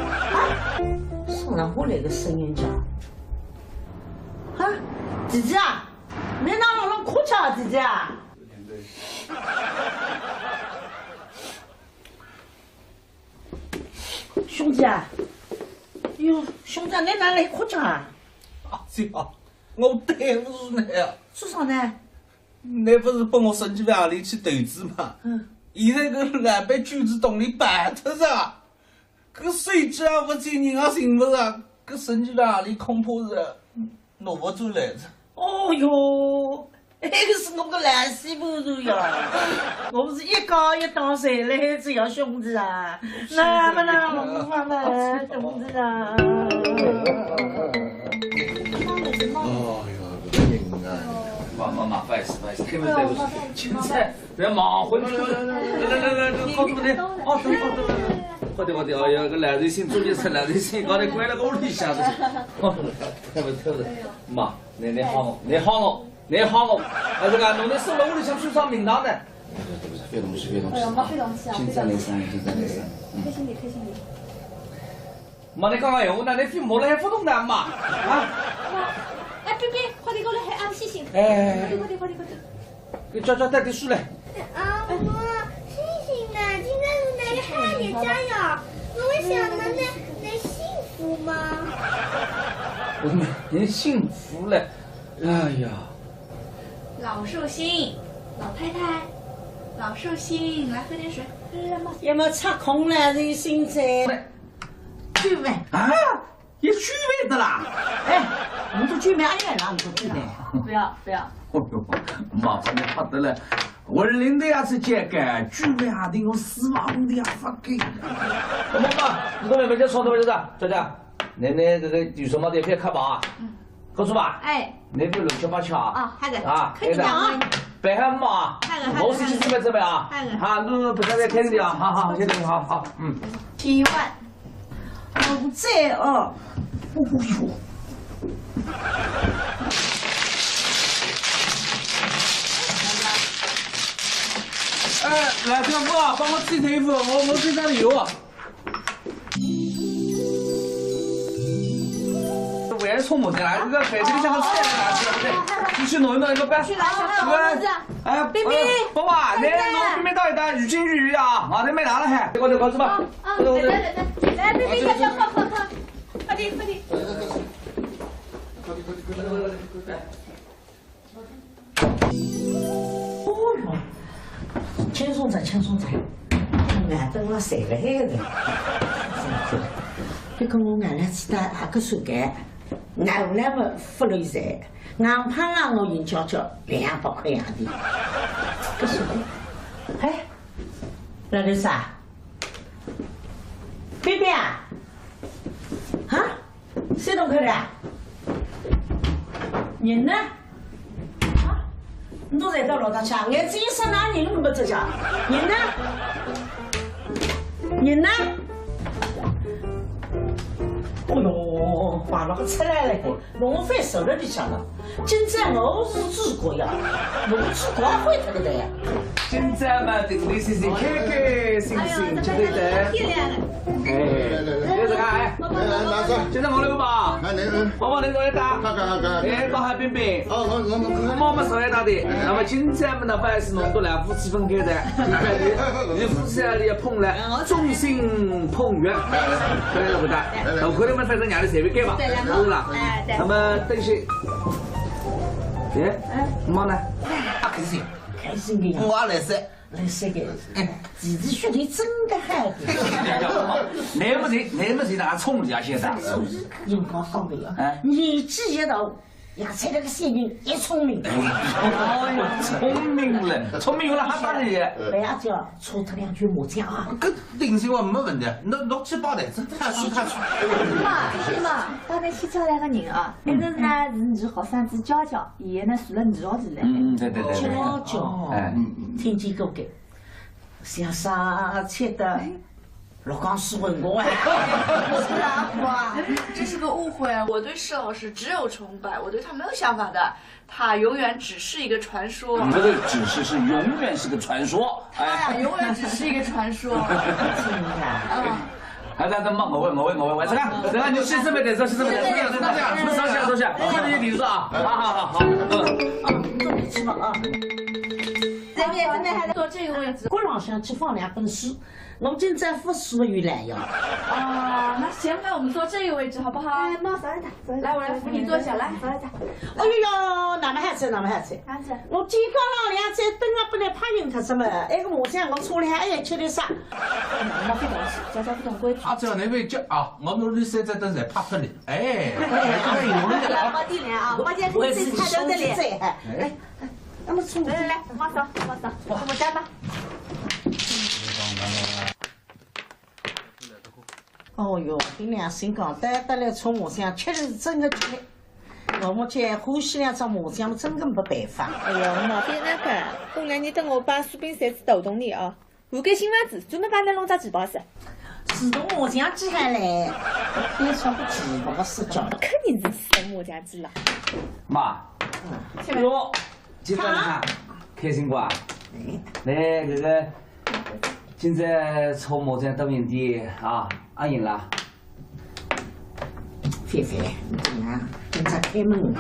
送上我来个声音讲，啊，姐姐啊，侬哪能老哭腔啊，姐姐啊？ 아, 兄弟啊，哟，兄弟啊，侬哪能哭着啊？阿姐啊，我对勿住侬啊。做啥呢？侬勿是拨我十几万钿去投资嘛？嗯。现在搿老板卷子洞里办脱了，搿手机也勿见，人也寻勿着，搿十几万钿恐怕是拿勿转来了。哦哟， 埃个是我个烂死部队呀！我是一家一档侪来只要兄弟啊，那么那我们兄弟啊。哦哟，搿个人啊。妈妈妈，不好意思，不好意思，对不起，对不起，现在不要忙，回去，来来来来，告诉你，哦，等等等等，快点快点，哎呀，个烂透心，作孽死，烂透心，刚才关了个屋里向的，哦，特别特别，妈。 侬，侬吓我，侬吓我，侬吓我！哎，搿个侬，侬收了屋里向算啥名堂呢？对不起，对不起，别动气，别动气。哎呀，妈，别动气啊，今朝来生，今朝来生。嗯。开心点，开心点。妈，侬刚刚闲话呢，侬非骂了还勿懂呢，妈。啊？妈，哎，别别，快点过来，喊阿姆醒醒。哎。快点，快点，快点，快点。 搿叫叫带点水来。啊，妈，醒醒啊，今朝是哪个好日子呀？我想问侬，侬幸福吗？我们人幸福了。哎呀。老寿星，老太太，老寿星，来喝点水。要么插空了，这现在。救命！啊？ 也举杯的啦。哎，我们都举杯，哎呀，那我们都举杯。不要，不要。哦哟，妈，真的怕得了。我领的也是这个，举杯啊，顶我死亡的呀，fucking。我们嘛，你都没没叫说的没叫啥，姐姐，奶奶这个有什么得别看吧啊。嗯。告诉吧。哎。 侬勿要乱七八糟啊。哦，好的。啊，可以的。好的。别喊嘛。好的，好的，我是去准备准备啊。好的。好，侬勿要再听的啊。好好，谢谢，好好，嗯。千万。我这哦。哦哟。哎，来，这个啊，帮我沏沏一壶，我我这张有啊。 为了冲我进来，这个饭店里向个菜来了，对不对？你去弄一弄一个饭。去拿一下饭。哎，冰冰，哎，爸爸，来，弄冰冰倒一倒，浴巾浴一下啊，啊，那没拿了还，给我就搞去吧。啊，啊，对对对对，来，冰冰，快快快快，快点快点。 哦哟，轻松着，轻松着，眼灯了睡了海的。搿个我眼来吃的阿个手该，眼来么勿累噻，硬胖啊我硬叫叫两百块洋钿。搿是，哎，老头子啊，冰冰啊，啊？ 山东口的啊？人呢？啊？侬侪到老大去啊？眼睛一眨，哪能没这家？人呢？人呢？哦哟，快了个出来了，弄翻手了里向了。 今朝我是主角呀，我主角坏脱个的呀。今朝嘛，定定心心，开开心心，哎呀，对不对？漂亮了。哎，来来来，来这个哎，来来拿上。今朝我来吧，看你，嗯，宝宝来坐一打，看看看看，哎，到海冰冰，哦，我我我我妈妈坐一打的。那么今朝嘛呢，不好意思，弄到两夫妻分开的，你夫妻啊，你要碰了，众星捧月，对不对？我看你们反正让你随便干吧，是不是啦？哎，对。那么等歇。 哎，妈呢？啊，开心，开心的呀。我也来噻。来噻个，哎，弟弟兄弟真的好的。那么你，那么你哪冲人家现在？用高考的呀。哎。年纪一大，也才那个小人也聪明。哎，聪明了，聪明了还打人家。不要讲，抽他两句麻将啊。搿 定心丸没问题，侬侬去包台子，看书看书。妈，妈，刚才去叫来个人啊，一个呢是你好生子娇娇，伊呢住了你屋里来。嗯，对对对对。娇娇，哎，听见过个，像啥吃的，六缸水混过哎。不是啊，哇，这是个误会啊！我对施老师只有崇拜，我对他没有想法的。 他永远只是一个传说。不是只是，是永远是个传说。哎，他呀，永远只是一个传说。真的啊。嗯。哎，等等，我我我我我这个，这个你去这边等，去这边等，这个这个这个，坐下坐下，这里你坐啊，好好好好，嗯。哦，坐你吃吧啊。这边这那还得坐这个位置。搿浪向去放两本书，我今朝勿书有来呀。啊，那行，那我们坐这个位置好不好？哎，妈，坐一下，坐一下。来，我来扶你坐下来。坐一下。哎哟，那么好吃，那么好吃。好吃。我肩胛浪两只灯啊，本来怕晕脱什么，哎，我想我坐了还要吃点啥？妈妈非常，家家非常规矩。啊，只要侬勿叫啊，我拿侬三只灯侪拍脱了。哎，哎，有了。来，包点来啊，包点可以自己看到的嘞。哎。 那么冲，来来来，马上马上，我们干吧。哦哟，凭良心讲，带得来搓麻将，吃是真的吃力。我们这欢喜两张麻将，真的没办法。哎哟，毛病那个，过两日等我把苏炳山子打动你啊。 我个新房子专门帮侬弄只旗袍噻。自动麻将机还来，天上个旗袍是叫。肯定是自动麻将机了。妈，哟，今朝哈，开心不啊？来，搿个，今朝搓麻将打赢点啊，阿赢了。 菲菲，你怎么样？跟他开门。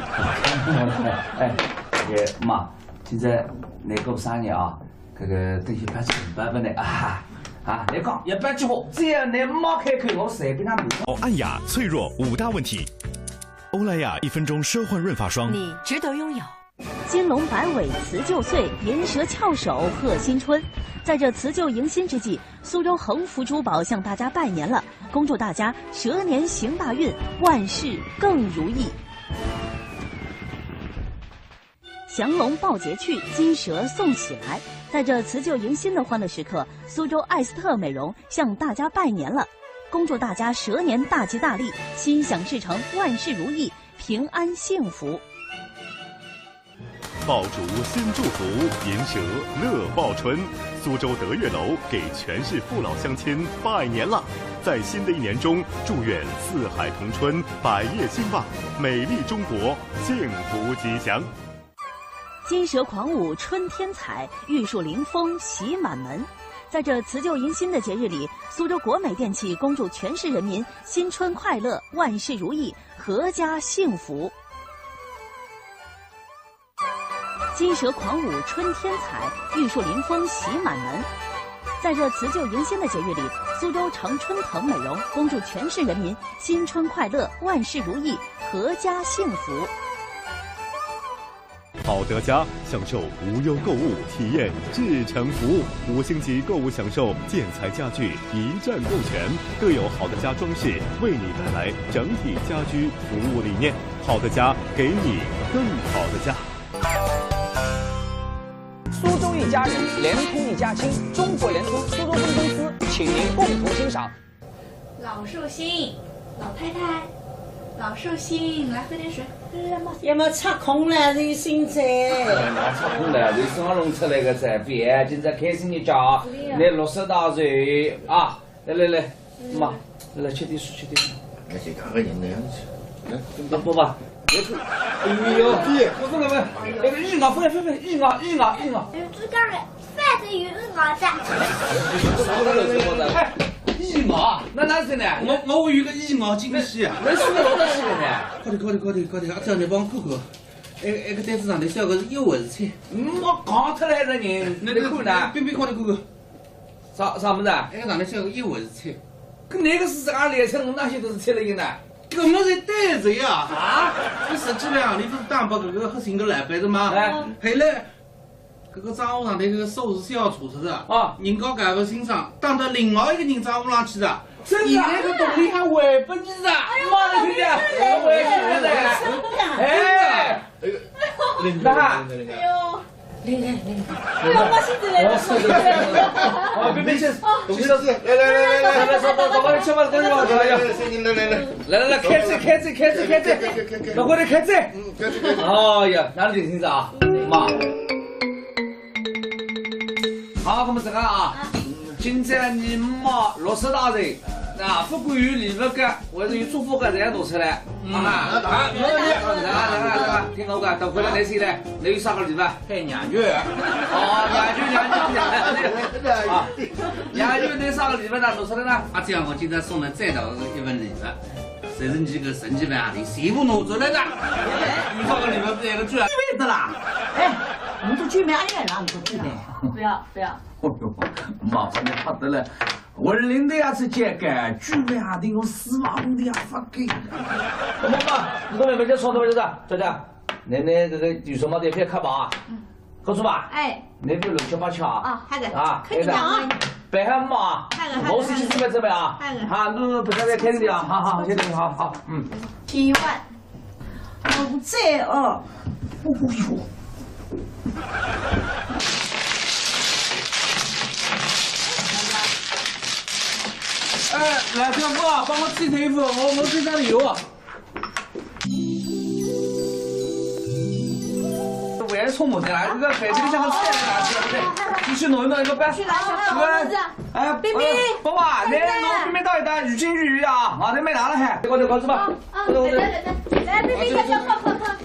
哎，搿个妈，今朝侬过生日啊，搿个等歇包只红包拨侬啊，啊，侬讲要包几化，只要侬妈开口，我随便哪能。哦，暗哑、脆弱五大问题。欧莱雅一分钟奢幻润发霜。你值得拥有。 金龙摆尾辞旧岁，银蛇翘首贺新春。在这辞旧迎新之际，苏州恒福珠宝向大家拜年了，恭祝大家蛇年行大运，万事更如意。降龙抱节去，金蛇送喜来。在这辞旧迎新的欢乐时刻，苏州艾斯特美容向大家拜年了，恭祝大家蛇年大吉大利，心想事成，万事如意，平安幸福。 爆竹新祝福，银蛇乐爆春。苏州德悦楼给全市父老乡亲拜年了！在新的一年中，祝愿四海同春，百业兴旺，美丽中国幸福吉祥。金蛇狂舞春天彩，玉树临风喜满门。在这辞旧迎新的节日里，苏州国美电器恭祝全市人民新春快乐，万事如意，阖家幸福。 金蛇狂舞春天彩，玉树临风喜满门。在这辞旧迎新的节日里，苏州常春藤美容恭祝全市人民新春快乐，万事如意，阖家幸福。好德家，享受无忧购物，体验至诚服务。五星级购物享受，建材家具一站购全，更有好德家装饰为你带来整体家居服务理念。 好的家，给你更好的家。苏州一家人，联通一家亲，中国联通苏州分公司，请您共同欣赏。老寿星，老太太，老寿星，来喝点水。要么插空了，是有心哉。哎，插空了，是生活弄出来个噻，别，今朝开心一家，是的呀。那六十大寿啊， 来来来，妈，来来，吃点水，吃点水。哎，这个人那样子，来，啊，不吧，别吃。哎呦，我这个嘛，那个一咬，分分分，一咬，一咬，一咬。哎，这个饭得有一咬的。啥个人说的？哎，一咬，那哪是呢？我我有一个一咬惊喜啊！那是我的事呢。快点快点快点快点，阿姐，你帮我看看。哎哎，个单子上头写个是一回事菜。嗯，我讲出来的人，那你看呢？冰冰快点看看。 啥啥物事啊？埃个上头写个一回事菜。搿哪个是自家来菜，我哪晓得是菜了个呢？搿么是对着呀。啊？搿实际上，你勿是打拨搿个核心个老板的吗？哎。后来，搿个账户上头搿个数字写错脱的，啊。人家搞勿清爽，打到另外一个人账户浪去的。真的啊？现在搿铜钿还还拨伊的，妈的，听见？还还拨伊的。哎，哎呦，灵个，那灵个，灵个。哎呦。 灵个灵个。哎呦，我现在来了。哦，是的，是的。哦，别别别，董事长，来来来来来，来来，走走走，快点吃吧，快点吃吧，来来来，来来来，开始开始开始开始，开开开，老快点开始。嗯，开始开始。哎呀，哪能定心子啊？妈。好，那么这个啊，今朝你妈六十大寿，那不管有礼物个，还是有祝福个，侪要拿出来。 啊，啊，啊，听我讲，等会儿来谁来？侬有啥个礼物？嘿，娘舅。哦，娘舅，娘舅，娘舅。啊，娘舅，侬啥个礼物呢？拿出来呢？阿姐，我今朝送了最大的一份礼物，就是你个神奇牌啊，侬全部拿出来了。有啥个礼物？这个最好。意味着啦。哎，你都去买阿莲了，你都去买。不要，不要。哎呦，麻烦你怕得了，我领的也是这个，去买的我四万的也发给。我们吧，你都没没就说的没就这，就这，那那这个有什么的别看吧啊。 告诉吧。哎。那边六七八七啊。啊，好的。啊，肯定的啊。白喊嘛。好的，好的，我是去准备准备啊。好的。啊，侬侬不要再听的啊，好好，谢谢，好好，嗯。千万。我在哦。哦哟。哎，来，小付啊，帮我沏沏一壶，我我身上有啊。 我也是冲我的啦，这个杯子里向的菜来拿去，对不对？你去弄一弄一个杯。去拿一下，去拿一下。哎，冰冰，哎，爸爸，那弄冰冰倒一倒，鱼清鱼鱼啊，啊，那没拿了还。给我这个子吧。啊，啊，等等等等，来，冰冰，快快快快，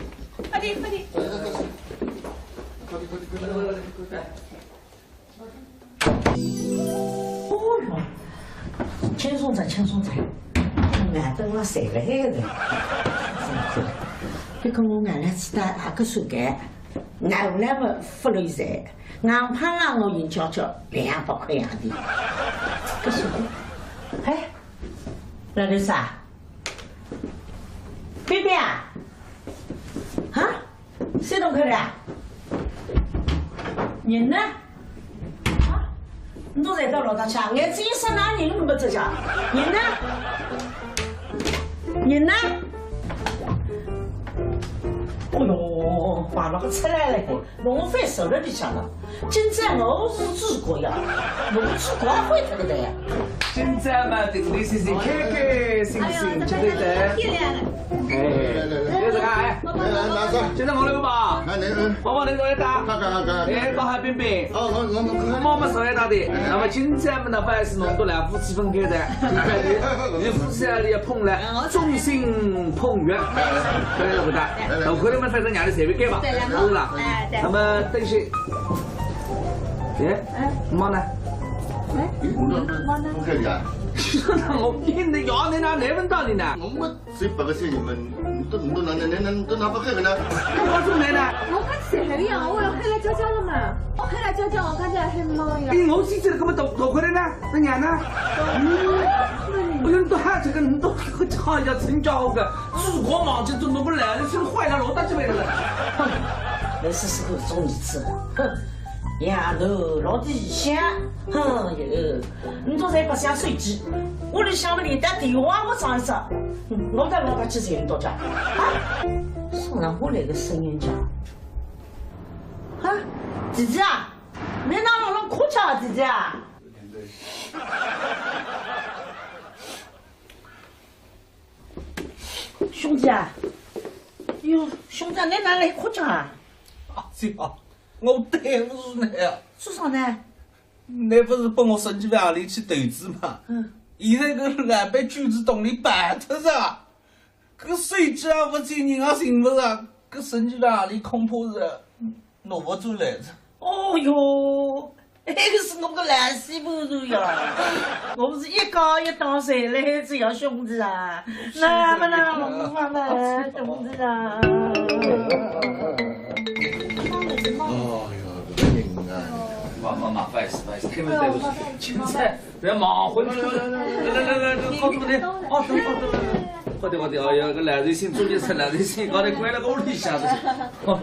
快点快点。快点快点快点快点。 哦哟，轻松着，轻松着，眼灯了睡了海的。辛苦了。不过我眼来吃到阿个手该，眼来么不累哉，硬胖啊我已经交交两百块洋钿。不是，哎，老头子啊，冰冰啊，啊？ 山东口的啊？人呢？啊，侬侪到老大去啊？眼睛一眨，哪能人没得家？人呢？人呢？哎哟，碰着个出来了，弄翻手了里向了。今朝我是主角呀，我主角坏脱个的呀。今朝嘛，定定心心，开开心心，哎呀，吃对的。漂亮了。 哎，来来来，这个哎，来来拿上。现在我那个吧，看那个，宝宝那个也打，看看看看。哎，打好冰冰。哦，我我我看看。妈妈手也打的，那么今天我们的饭是弄得来夫妻分开的，你夫妻啊也碰了，众星捧月，对不对？来来，我看你们反正让你随便给吧，对，然后是吧？哎，对。那么等些，哎，妈呢？哎，妈呢？我看你啊。我跟你要那那那问道理呢？我们 所以八个小人嘛，你都你都拿拿拿拿都拿不开个呢？我做没呢？我刚才还讲，我要黑了娇娇了嘛。我黑了娇娇，我刚才还没有呀。哎，我自己这个么都都回来呢，那娘呢？嗯，哎呦，你都还这个，你都这个好呀，真家伙个，祖国嘛，这都弄不来了，是坏了，老大这边了。哼，那是是个中意吃，哼，呀，都老底下，哼，也。 你做啥不想手机？屋里向么连打电话我上一只，嗯，我到老家去寻到家。啊，送上我来个声音家。啊，姐姐啊，你哪能弄哭腔啊，姐姐啊？兄弟啊，哟，兄弟啊，你哪能哭腔啊？啊，姐啊，我对不住你啊。做啥呢？ 你不是帮我生几万洋钿去投资嘛？嗯。现在个老板卷子洞里摆脱着，搿手机也勿见，人也寻勿着，搿生几万洋钿恐怕是拿勿转来着。哦哟，搿个是我个烂死不如呀！我不是一家一档侪来只要兄弟啊，那么那么那么兄弟啊。 哦哟，搿个人啊。妈妈妈，不好意思，不好意思，对不起，对不起，现在不要忙活了。来来来来，告诉你，哦，等等等等，快点快点，哎呀，个烂寿星终于出来了，寿星刚才关了个屋里向的。哦，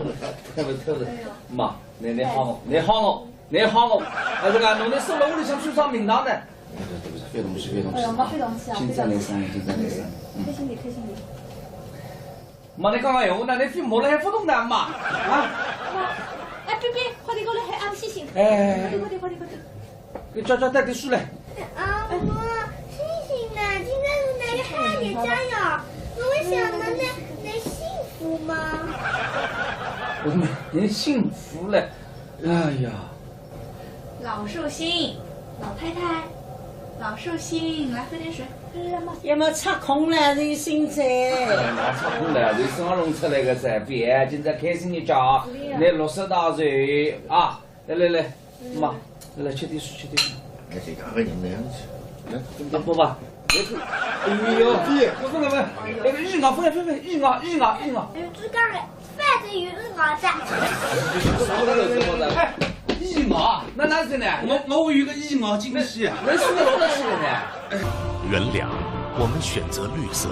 特别特别，妈，你你好我，你好我，你好我，哎，这个弄得收了屋里向去上名堂的。对不起，对不起，别动气，别动气。哎呀，妈，别动气啊，今朝来生，今朝来生，嗯。开心点，开心点。 妈，你刚刚闲话呢？你飞毛了还勿懂的嘛？啊？哎，冰冰，快点过来，喊阿姆醒醒。哎，快点，快点，快点，快点。给娇娇带点水来。啊，妈，醒醒啦，今朝是哪个喊你家呀？我想问你，你幸福吗？我们人幸福了。 哎呀，老寿星，老太太，老寿星，来喝点水。要么插空了，这现在。哎，插空了，这生活弄出来个噻，别，今朝开心一家，来六十大寿啊！来来来，妈，来来吃点水，吃点水。哎，这家伙人那样子，来，啊，不吧，别吐，哎呦，我说什么？那个日啊，不要不要不要，日啊日啊日啊！哎，这干啥？这有五毛的。啥个有五毛的？哎，一毛？那哪是呢？我我有个一毛惊喜啊！那是我的是呢。原谅，我们选择绿色；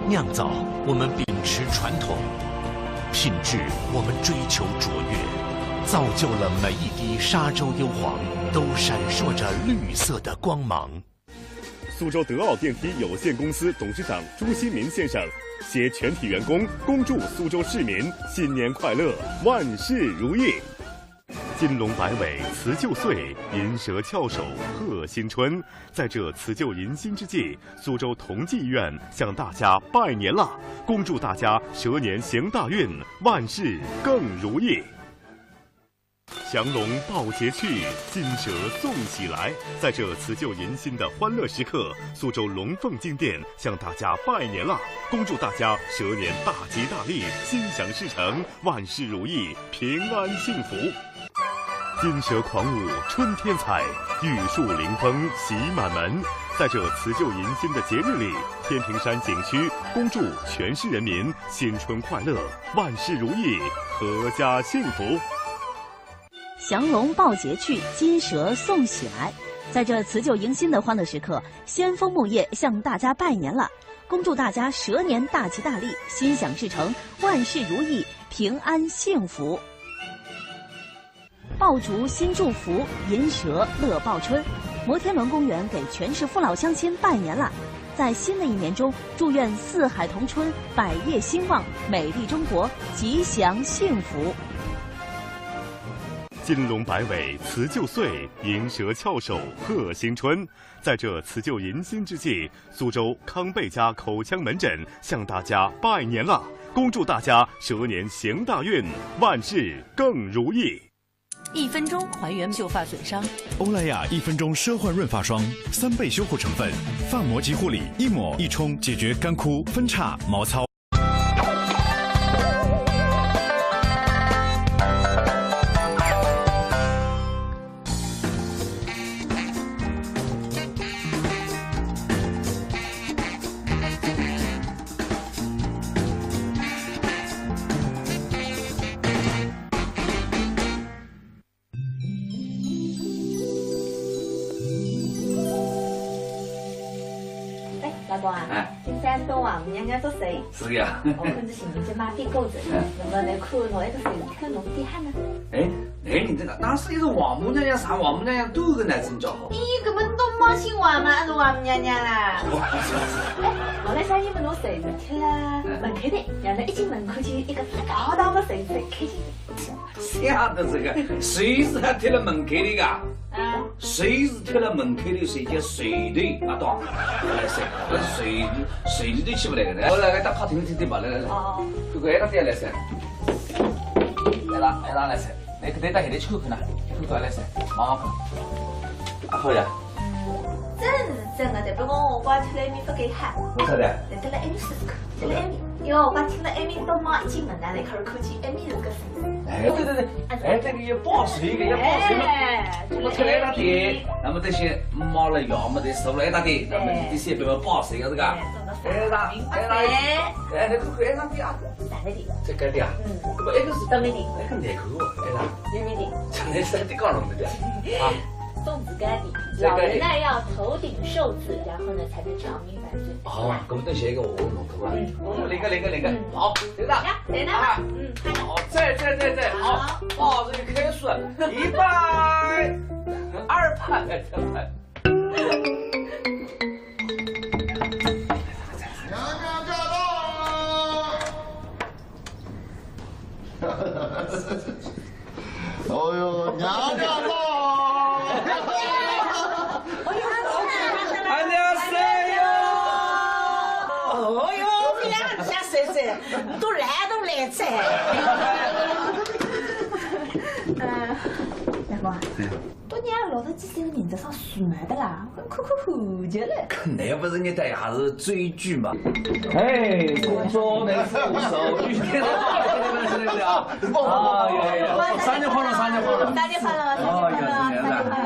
酿造，我们秉持传统；品质，我们追求卓越，造就了每一滴沙洲优黄，都闪烁着绿色的光芒。 苏州德奥电梯有限公司董事长朱新民先生携全体员工恭祝苏州市民新年快乐，万事如意。金龙摆尾辞旧岁，银蛇翘首贺新春。在这辞旧迎新之际，苏州同济医院向大家拜年啦！恭祝大家蛇年行大运，万事更如意。 祥龙报捷去，金蛇送喜来。在这辞旧迎新的欢乐时刻，苏州龙凤金店向大家拜年啦！恭祝大家蛇年大吉大利，心想事成，万事如意，平安幸福。金蛇狂舞春天彩，玉树临风喜满门。在这辞旧迎新的节日里，天平山景区恭祝全市人民新春快乐，万事如意，阖家幸福。 祥龙报捷去，金蛇送喜来。在这辞旧迎新的欢乐时刻，先锋木业向大家拜年了，恭祝大家蛇年大吉大利，心想事成，万事如意，平安幸福。爆竹新祝福，银蛇乐报春。摩天轮公园给全市父老乡亲拜年了，在新的一年中，祝愿四海同春，百业兴旺，美丽中国吉祥幸福。 金龙摆尾辞旧岁，银蛇翘首贺新春。在这辞旧迎新之际，苏州康贝佳口腔门诊向大家拜年了，恭祝大家蛇年行大运，万事更如意。一分钟还原秀发损伤。欧莱雅一分钟奢幻润发霜，三倍修护成分，发膜即护理，一抹一冲，解决干枯、分叉、毛糙。 哎，老公啊，哎。今朝到王母娘娘做寿，是呀。我看这心情就蛮低落的。哎。那么来看侬埃个寿，看侬点哈呢？哎，哎，你这个，当时一个王母娘娘啥王母娘娘都有个男子叫好。咦，搿么侬勿姓王嘛，还是王母娘娘啦？哦，是，是。哎，我来想，因为侬寿是贴了门口的，让侬一进门看见一个大大的寿字，开心。 啥的这个，寿字还贴了门口里个？啊。寿字贴了门口里，谁叫寿头啊？到，来噻，那寿字，寿字都起不来了。来，我来，来，到客厅听听吧，来，来，来。哦。看看，哎，到底来噻。来啦，哎，到来噻。来，搿搭到现在去看看呐，看看来噻，忙忙看。啊，好呀。嗯，真是真的，但不过我光贴了一面不给看。为啥的？来，贴了一面试试看，贴了一面。 哟，我听了艾米东妈一进门呐，来看看见艾米是个啥人。哎，对对对，哎，这个也报谁一个，也报谁嘛。哎，我出来一大堆，那么这些猫了羊么的，收了一大堆，那么这些别人报谁个这个？哎，那，哎，那，哎，那个，哎，那的啊，哪个的？这个的啊，嗯，不，那个是，那个难看哦，哎，那，哪个的？长得是挺高冷的，啊。送子干的，这个的。老人呢要头顶寿字，然后呢才能长命百岁。 哦，搿么等歇一个我弄脱啊。嗯。那个，那个，那个，嗯。好，对了。呀，对了。啊。嗯，好。好，再，再，再，再，好。好。哦，这个开始，一拜，二拜，三拜。娘娘驾到！ 哦哟，娘娘到！안녕하세요。哦哟，两家三三，你都来都来哉。呃，老公啊，对呀。 多年老头子三个人在上树嘛的啦，很苦苦苦的嘞。搿还不是你带还是追剧嘛？哎，苏州那是手机，对不对啊？啊，有有有，新年快乐，新年快乐。新年快乐，新年快乐，哦，有有有。新年快乐。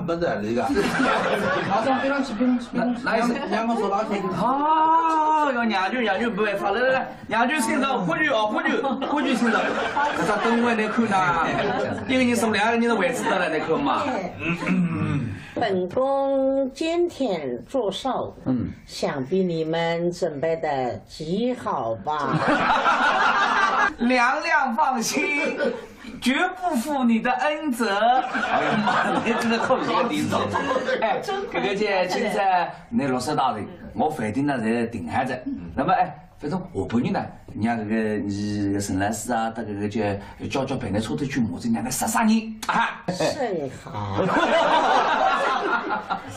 蛮不得了个。马上飞上去，飞上去，飞上去。来，让我说老天。哦哟，娘舅，娘舅，没办法了，来，来，娘舅请上，喝酒啊，喝酒，喝酒请上。搿只灯会来看呐，一个人送两个人的位置得了，来看嘛。本宫今天做寿，嗯。想必你们准备的极好吧？娘娘放心，绝不负你的恩泽。哎呀妈，你这个口音挺重。哎，搿个叫今朝拿六十大头，我饭店呢侪定好了。那么哎，反正下半日呢，让搿个伲陈老师啊，搭搿个叫叫叫陪㑚车头去骂仔，让㑚杀杀人啊！甚好。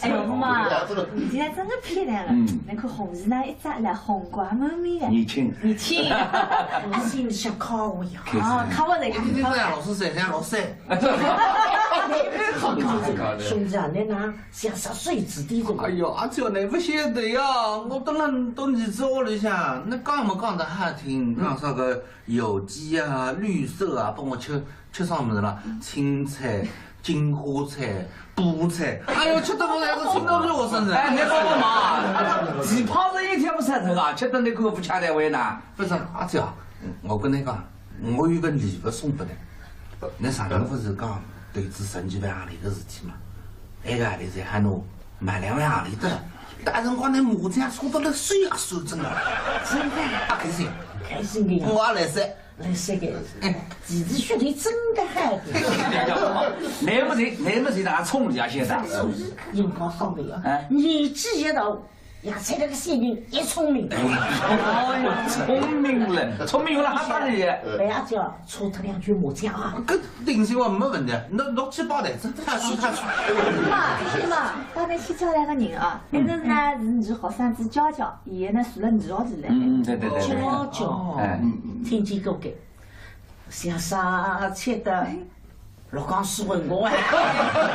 哎呦妈，你今天真的漂亮了，嗯。侬看红衣裳一着了，红光满面的。年轻。年轻。心里想靠我呀。啊，靠我的呀。你这样老是这样老是。兄弟啊，侬哪像十岁子弟这个？哎哟，阿姐，侬勿晓得呀，我蹲辣侬儿子屋里向，侬讲么讲得好听，讲啥个有机啊、绿色啊，帮我吃吃啥物事啦？青菜、金花菜、 菠菜，哎哟，吃得我侪是青岛人学生子。哎，侬帮帮忙啊，奇葩是一天勿散脱啊，吃得侬搿个勿吃单位呢？勿是，阿姐啊，我跟侬讲，我有个礼物送拨侬。侬上趟勿是讲投资十几万洋钿个事体嘛？埃个钿侪喊侬买两万洋钿得了，但辰光侬麻将输得了手也酸，真的。真的？啊，开心。开心的呀。我也来噻。 来，搿个，哎，其实兄弟真的好的。侬么是，侬么是哪聪明啊，现在？聪明，用光好的呀。哎。年纪一大，也才那个心灵也聪明。哎哟，聪明了，聪明有了还打得了。不要叫，抽他两局麻将啊。搿定心丸没问题，侬六七八台子，看书看书。是嘛，是嘛，刚才去叫来个人啊，嗯。那个呢是你学生子娇娇，伊呢住了你学堂里。嗯，嗯，对，对，对，对。娇娇，哎。听见过个。 像啥吃的，老讲是问我哎。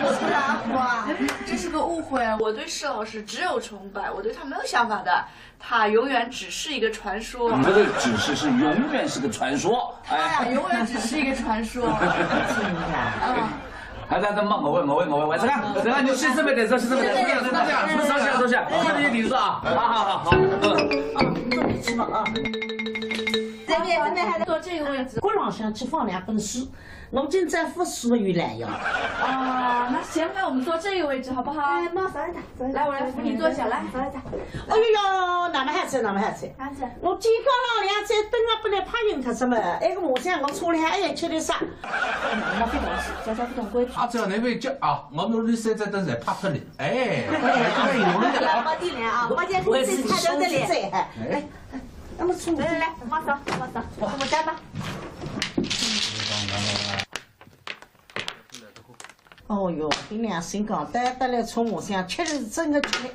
不是啊，哇，这是个误会。我对施老师只有崇拜，我对他没有想法的。他永远只是一个传说。不是只是，是永远是个传说。哎。他呀，永远只是一个传说。真的。嗯。哎，等等，慢，我问，我问，我问，我这个，这个，你去这边等，去这边等，去这边等，坐下，坐下，坐下，坐下，坐下啊，好好好好，嗯。啊，坐下去吧啊。 这边，这边还得坐这个位置。搿浪向去放两本书，我今朝勿书有来哟。啊，那行，那我们坐这个位置好不好？哎，妈，坐一下，坐一下。来，我来扶你坐下，来。坐一下。哎哟，那么好吃，那么好吃。好吃。我今朝浪两只灯啊，本来怕人看什么，哎，我想我坐了还要吃点啥？妈，别动气，娇娇不懂规矩。啊，这样那位叫啊，我们绿色在等在怕脱了。哎，哎，有了。来，放地来啊，我今天自己看到这里。哎。 那么冲来来来，马上马上，我们干吧。哦哟，凭良心讲，带得来搓麻将，吃的是真的吃的。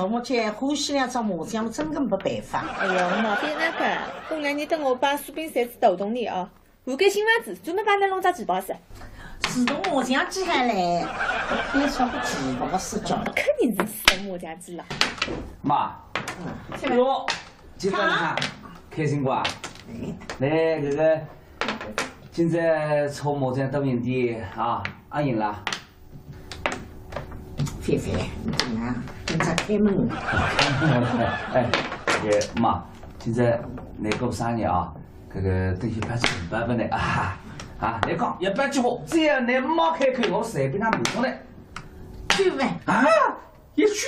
我们这欢喜两只麻将，真的没办法。哎哟，毛病那个，过两日等我把苏炳山子打动你啊。 我个新房子，专门帮侬弄只旗袍噻。自动麻将机还来，别说个旗袍是叫。肯定是自动麻将机了。妈，哟，今朝哈，开心不啊？来，搿个，今朝搓麻将得名的啊，阿赢了。 菲菲，你怎么样？跟他开门。哎，搿个妈，今朝侬过生日啊，搿个等歇包只红包拨侬啊，啊，侬讲要包几化，只要侬妈开口，我随便哪能送侬。去买。啊，也去。